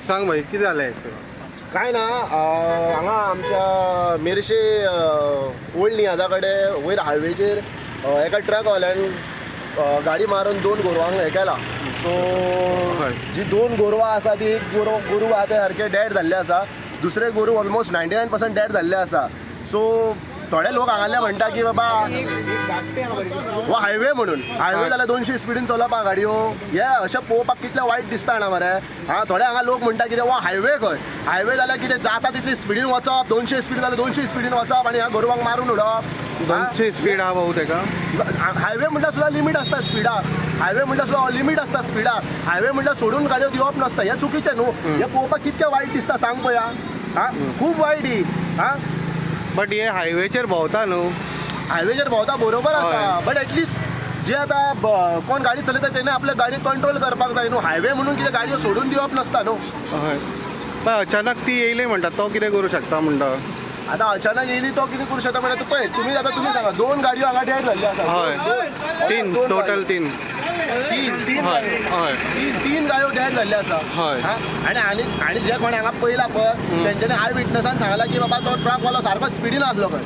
सांग भाई कितें जालें? काय ना, हांगा आमच्या मेरशे ओल्ड नियाजा कडेन वयर हायवेचेर एका ट्रकवाल्यान गाडी मारून 2 गोरवांक हें केला. सो जी 2 गोरवां आसा ती एक गोरू आहा ते सारके डेड जाल्ले आसा, दुसरे गोरू ऑलमोस्ट 99% डेड जाल्ले आसा. सो थोडे लोक हांगासरले म्हणटा की बाबा हो हायवे म्हणून, हायवे जाल्यार 200 स्पिडीन चलोवपा गाडयो, हे अशें पळोवपाक कितलें वायट दिसता जाणा मरे. हां, थोडे हांगा लोक म्हणटा कितें हो हायवे खंय, हायवे जाल्यार कितें जाता तितली स्पिडीन वचप, 200 स्पिडीन जाल्यार 200 स्पिडीन वचप आनी ह्या गोरवांक मारून उडोवप. 200 स्पीड आहा भाऊ तेका. हायवे म्हणल्यार सुद्दां लिमीट आसता स्पिडाक, हायवे म्हणल्यार सुद्दां लिमीट आसता स्पिडाक, हायवे म्हणल्यार सोडून गाडयो दिवप नासता. हें चुकीचें न्हू, हें पळोवपाक कितकें वायट दिसता सांग पळया. हां, खूब वायट ही. हां, बट हे हायवेचेर भोंवता न्हू, हायवेचेर भोंवता बरोबर आसा, बट एटलिस्ट जे आतां कोण गाडी चलयता तेणे आपल्या गाडी कंट्रोल करपाक जाय न्हू. हायवे म्हणून कितें गाडयो सोडून दिवप नासता न्हू. हय, पण अचानक ती येयली म्हणटा तो कितें करूं शकता म्हणटा? आतां अचानक येयली तो कितें करूं शकता म्हणटा? पळय तुमी आतां तुमी सांगा, 2 गाडयो हांगा डेड जाल्ल्यो आसा. हय, 3 टोटल, 3 तीन गायो डेड जाल्ल्यो आसा. हय, आनी आनी आनी जे कोण हांगा पयला पळय तेंच्यांनी I विटनसान सांगला की बाबा तो ट्रकवालो सारको स्पिडीन आसलो खंय.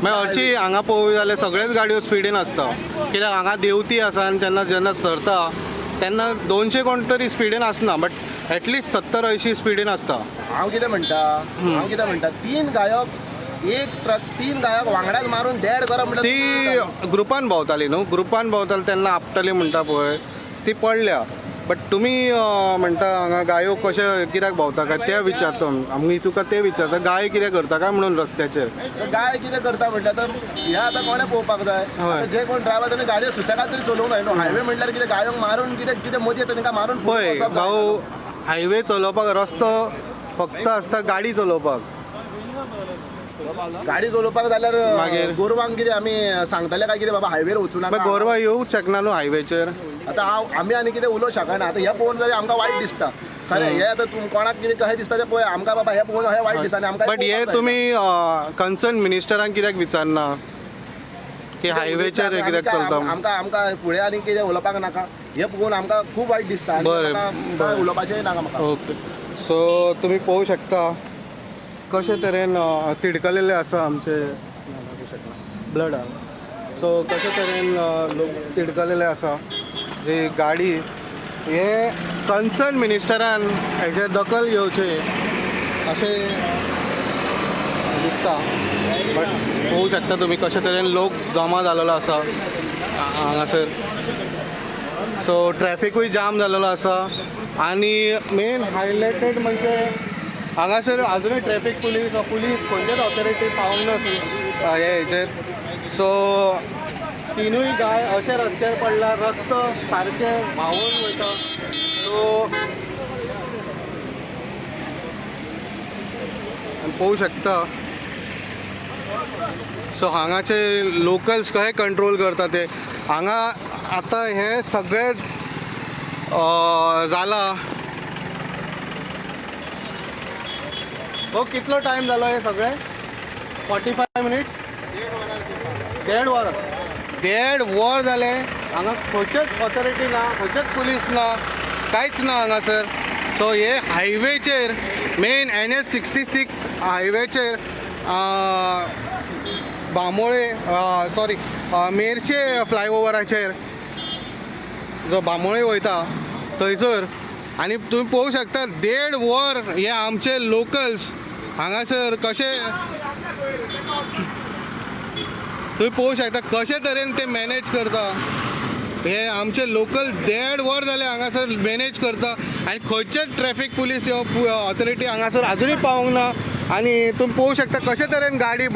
मागीर हरशीं हांगा पळोवया जाल्यार सगळेच गाडयो स्पिडीन आसता, कित्याक हांगा देंवती आसा आनी तेन्ना जेन्ना सरता तेन्ना 200 कोण तरी स्पिडीन आसना, बट एटलिस्ट 70-80 स्पिडीन आसता. हांव कितें म्हणटा, हांव कितें म्हणटा, 3 गायक एक ट्रक 3 गायक वांगडाच मारून डेड करप म्हणल्यार ती ग्रुपान भोंवताली न्हू, ग्रुपान भोंवताली तेन्ना आपटली म्हणटा पळय ती पडल्या. बट तुमी म्हणटा हांगा गायो कशें कित्याक भोंवता काय तें विचारता आमी तुका, तें विचारता गाय कितें करता काय म्हणून रस्त्याचेर. गाय कितें करता म्हणटा तर हें आतां कोणें पळोवपाक जाय. जे कोण ड्रायवर तेणे गाडयो सुसेगाद तरी चलोवंक जाय न्हू. हायवे म्हणल्यार कितें गायोंक मारून कितें कितें मदीं येता तांकां मारून पळय भाऊ, हायवे चलोवपाक रस्तो फक्त आसता गाडी चलोवपाक. गाडी चलोवपाक जाल्यार मागीर गोरवांक कितें आमी सांगतले काय कितें बाबा हायवेर वचूं नाका? गोरवां येवंक शकना न्हू हायवेचेर. आतां हांव आमी आनी कितें उलोवंक शकना. आतां हें पळोवन जाल्यार आमकां वायट दिसता खरें. हें आतां कोणाक कितें कशें दिसता तें पळय, आमकां बाबा हें पळोवन हें वायट दिसता. आनी आमकां बट हे तुमी कन्सर्न मिनिस्टरांक कित्याक विचारना की हायवेचेर कित्याक चलता? आमकां आमकां फुडें आनी कितें उलोवपाक नाका, हें पळोवन आमकां खूब वायट दिसता. बरें, उलोवपाचें नाका म्हाका. ओके, सो तुमी पळोवंक शकता कशे तरेन तिडकलेले आसा आमचे ब्लड. सो कशे तरेन लोक तिडकलेले आसा जी गाडी हे कन्सर्न मिनिस्टरान हेजेर दखल घेवची अशें दिसता. बट पळोवंक शकता तुमी कशे तरेन लोक जमा जालेलो आसा हांगासर. सो ट्रॅफिकूय जाम जालेलो आसा आनी मेन हायलायटेड म्हणजे हांगासर आजुनूय ट्रॅफीक पुलीस पुलीस खंयचेच ऑथॉरिटी पावूंक ना हे हेचेर. सो 3 गाय अशे रस्त्यार पडला, रस्तो सारकें व्हांवून वयता. सो पळोवंक शकता. सो हांगाचे लोकल्स कशे कंट्रोल करता ते हांगा. आतां हें सगळें जालां. हो कितलो टायम जालो हे सगळें? 45 मिनिट्स, 1.5 वर, 1.5 वर जालें. हांगा खंयचेच ऑथॉरिटी ना, खंयचेच पुलीस ना, कांयच ना हांगासर. सो हे हायवेचेर मेन NH 66 हायवेचेर बांबोळे सॉरी मेरशे फ्लायओवराचेर जो बांबोळे वयता थंयसर. आनी तुमी पळोवंक शकता 1.5 वर हे आमचे लोकल्स हांगासर कशे तुमी पळोवंक शकता कशे तरेन ते मॅनेज करता. हे आमचे लोकल 1.5 वर जाले हांगासर मॅनेज करता आनी खंयचेच ट्रॅफीक पुलीस ऑथॉरिटी हांगासर आजुनूय पावूंक ना. आनी तुमी पळोवंक शकता कशे तरेन गाडी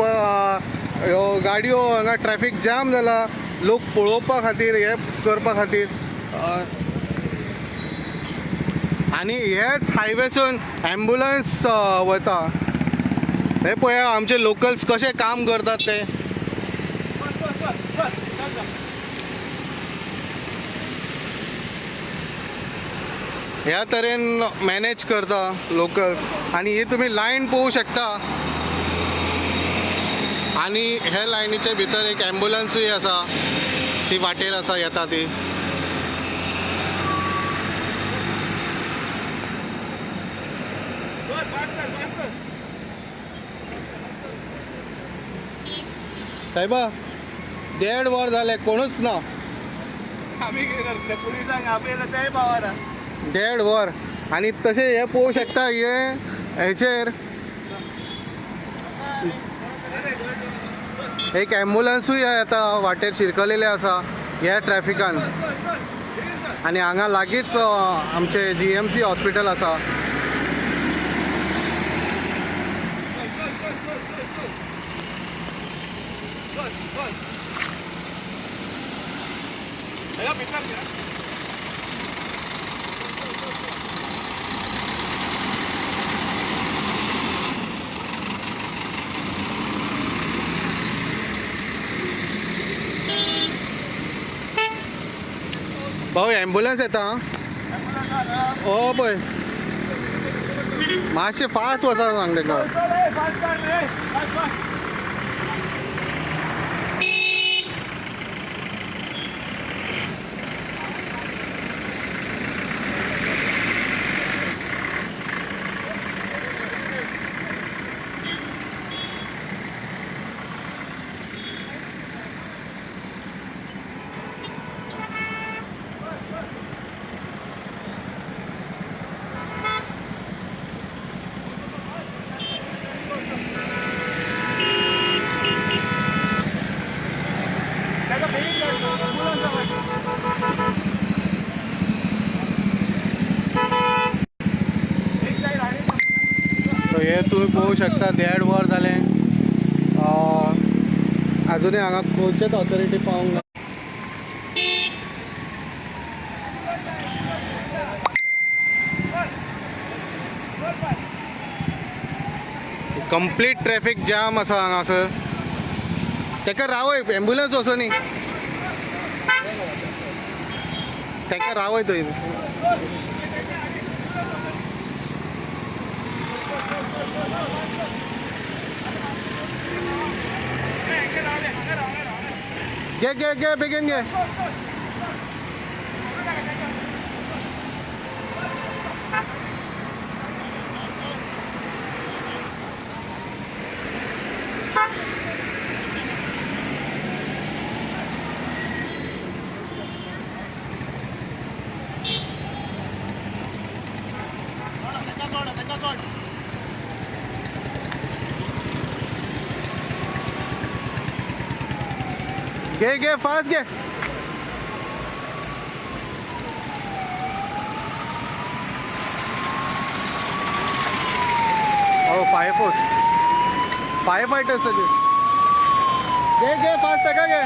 ह्यो गाडयो हांगा ट्रॅफीक जाम जाला लोक पळोवपा खातीर हे करपा खातीर. आनी हेच हायवेसून ॲम्ब्युलन्स वता. हे पळया आमचे लोकल्स कशे काम करतात ते. ह्या तरेन मॅनेज करता लोकल. आनी ही तुमी लायन पळोवंक शकता. आनी हे लायनीचे भितर एक ॲम्ब्युलन्सूय आसा, ती वाटेर आसा येता ती. साहेबा 1.5 वर जालें कोणूच ना. आमी कितें करतले पुलिसांक आपयला तेय पावना. 1.5 वर. आनी तशें हें पळोवंक शकता हे हेचेर एक एम्बुलन्सूय आतां वाटेर शिरकलेलें आसा ह्या ट्रॅफिकान. आनी हांगा लागींच आमचें GMC hospital आसा. भाऊ एम्बुलन्स येता ओ पळय मातशें फास्ट वचा सांग ताका. हे तुम्ही पळोवंक शकता 1.5 वर जालें अजुनूय हांगा खंयचेच ऑथॉरिटी पावूंक ना. कंप्लीट ट्रॅफिक जाम आसा हांगासर. ताका रावय एम्बुलन्स वचोनी ताका रावय थंय. घे घे घे बेगीन घे. घे घे फास्ट घे. ओ फायर फोर्स फायर फायटर्स सगळे. घे घे फास्ट ताका घे.